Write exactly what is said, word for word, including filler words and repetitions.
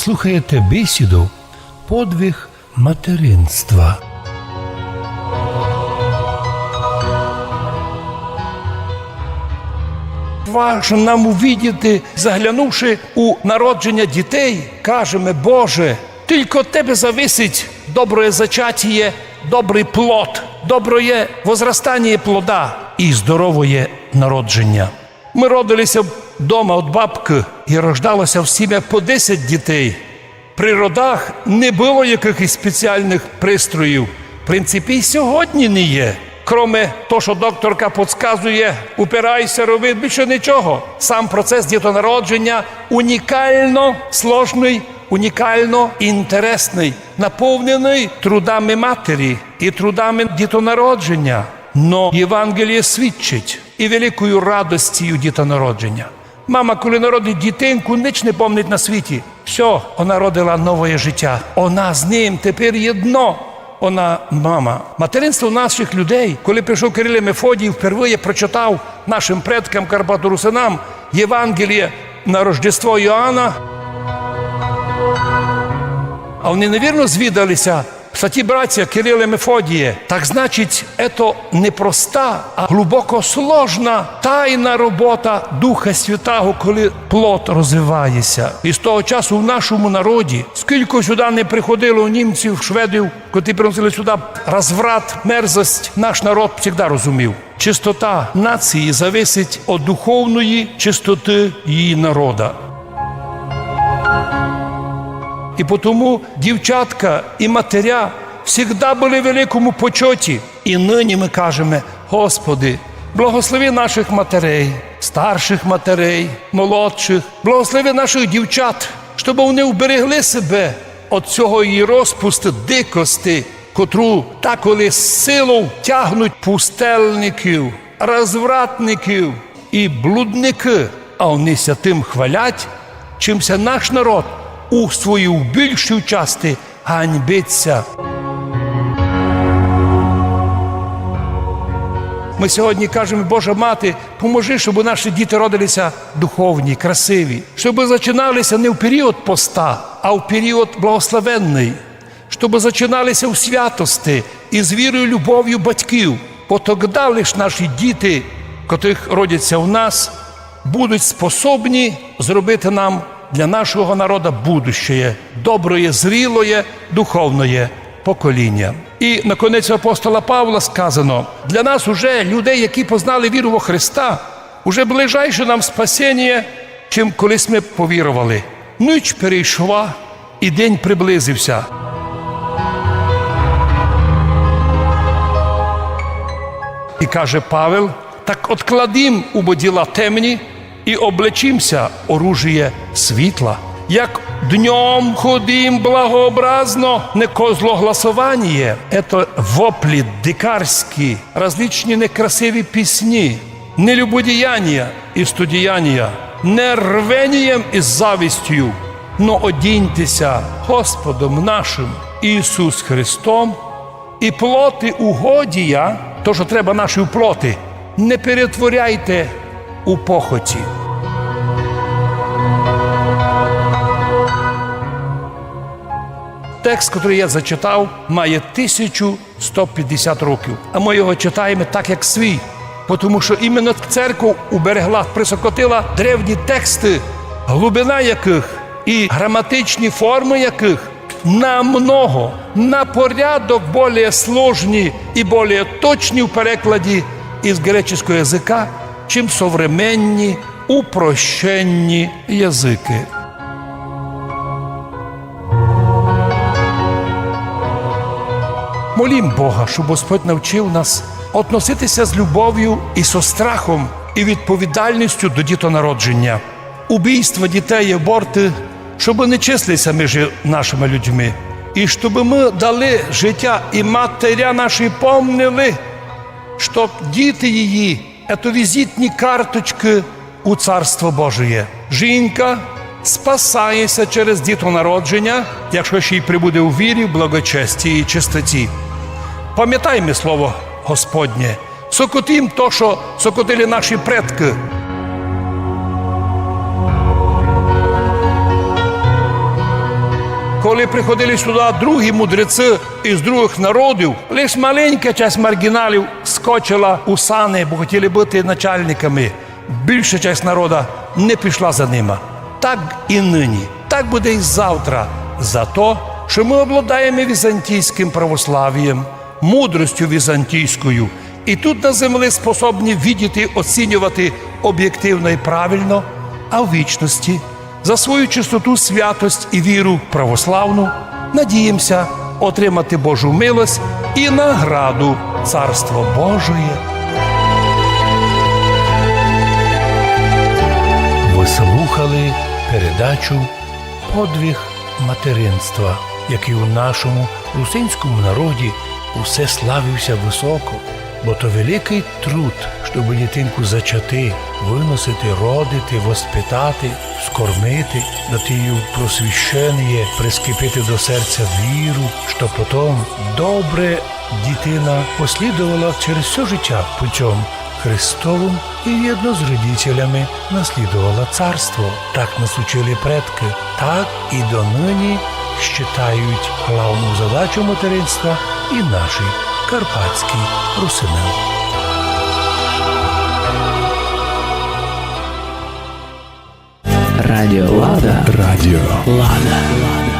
Слухаєте бесіду «Подвиг материнства». Важно нам увидіти, заглянувши у народженя дітей, кажеме: «Боже, тілько од Тебе зависить доброє зачатіє, добрый плод, доброє возрастаніє плода і здоровоє народженя». Мы родили ся дома од бабкы, і рождало ся в сімях по десять дітей. При родах не было якыхось спеціалных пристроїв. В принципі, і сьогодні не є. Кроме того, што докторка подсказує: «Упирай ся, роби», більше нічого. Сам процес дітонародженя унікално сложный, унікално інтересный, наповненый трудами матері і трудами дітонародженя. Но Євангеліє свідчить і великою радостю дітонародженя. Мама, коли народить дітинку, нич не помнить на світі. Всьо, она родила новоє життя. Она з ним тепер єдно. Она мама. Материнство наших людей, коли прийшов Кирил і Мефодій, впервые прочитав нашим предкам, карпаторусинам, Євангеліє на Рождество Йоанна, а они невірно звідали ся: «Святі братя Кириле, Мефодіє, так значить, ето не проста, а глубоко сложна, тайна робота Духа Святаго, коли плод розвиває ся». І з того часу в нашому народі, скілько сюда не приходило німців, шведів, котрі приносили сюда разврат, мерзость, наш народ всегда розумів. Чистота нації зависить од духовної чистоты її народа. І потому дівчатка і матеря всегда были в великому почоті. І нині мы кажеме: «Господи, благослови наших матерей, старших матерей, молодших, благослови наших дівчат, щоб они вберегли себе од сього її розпусту, дикости, котру так, коли силов тягнуть пустельників, розвратників і блудникы, а они ся тым хвалять, чим ся наш народ у своїй більшій части ганьбить ся». Мы сьогодні кажеме: «Божа Мати, поможи, щоб наші діти родили ся духовні, красиві, щоб зачинали ся не в період поста, а в період благословенный, щоб зачинали ся у святости і з вірою, любов'ю батьків, бо тогда лиш наші діти, котрых родять ся у нас, будуть способні зробити нам для нашого народа будущее, доброє, зрілоє, духовноє поколіня». І наконець у апостола Павла сказано: «Для нас уже, людей, які познали віру во Христа, уже ближайше нам спасеніє, чим коли сьме повіровали. Ніч перейшла, і день приблизив ся». І каже Павел: «Так откладім убо діла темні і облечім ся оружіє світла. Як днём ходім благообразно, не ко злогласованіє». Ето воплі дикарські, различні некрасиві пісні, нелюбодіянія і студіянія, не рвенієм і завістю, но одіньте ся Господом нашим Ісус Христом, і плоти угодія, то, што треба нашій плоти, не перетворяйте у похоті. Текст, котрый я зачитав, має тисячу сто пятдесят років, а мы його читаєме так, як свій, потому што іменно церков уберегла, присокотила древні тексты, глубина якых і граматичні формы якых намного, на порядок более сложні і более точні в перекладі із греческого языка, чим современні упрощенні языкы. Молім Бога, щоб Господь навчив нас относити ся з любовю і со страхом і відповідальністю до дітонародженя, убійства дітей і аборты, щоб не числили ся між нашими людьми, і щоб мы дали життя і матеря наші помнили, што діти її — ето візитні карточкы у Царство Божоє. Жінка спасає ся через дітонародженя, якщо ще й прибуде у вірі, в благочестії і чистоті. Памятайме слово Господнє. Сокотім то, што сокотили наші предкы. Коли приходили сюда другі мудреці із другых народів, лиш маленька часть марґіналів скочила у сани, бо хотіли быти начальниками. Більша часть народа не пішла за нима. Так і нині. Так буде і завтра. За то, што мы обладаєме візантійськым православієм, мудростю візантійською, і тут на землі способні видіти, оцінювати обєктивно і правильно, а в вічности за свою чистоту, святость і віру православну надіємся отримати Божу милость і награду Царство Божоє. Вы слухали передачу «Подвиг материнства», якый у нашому русинському народі усе славився высоко, бо то великый труд, щоб дітинку зачати, выносити, родити, воспитати, скормити, дати їй просвіщеніє, прискіпити до серця віру, што потом добре дітина послідовала через всьо життя путём Христовым і вєдно з родителями наслідовала царство. Так нас учили предкы, так і доныні считають главну задачу материнства і наші карпатські русины. Радіо Лада. Радіо Лада.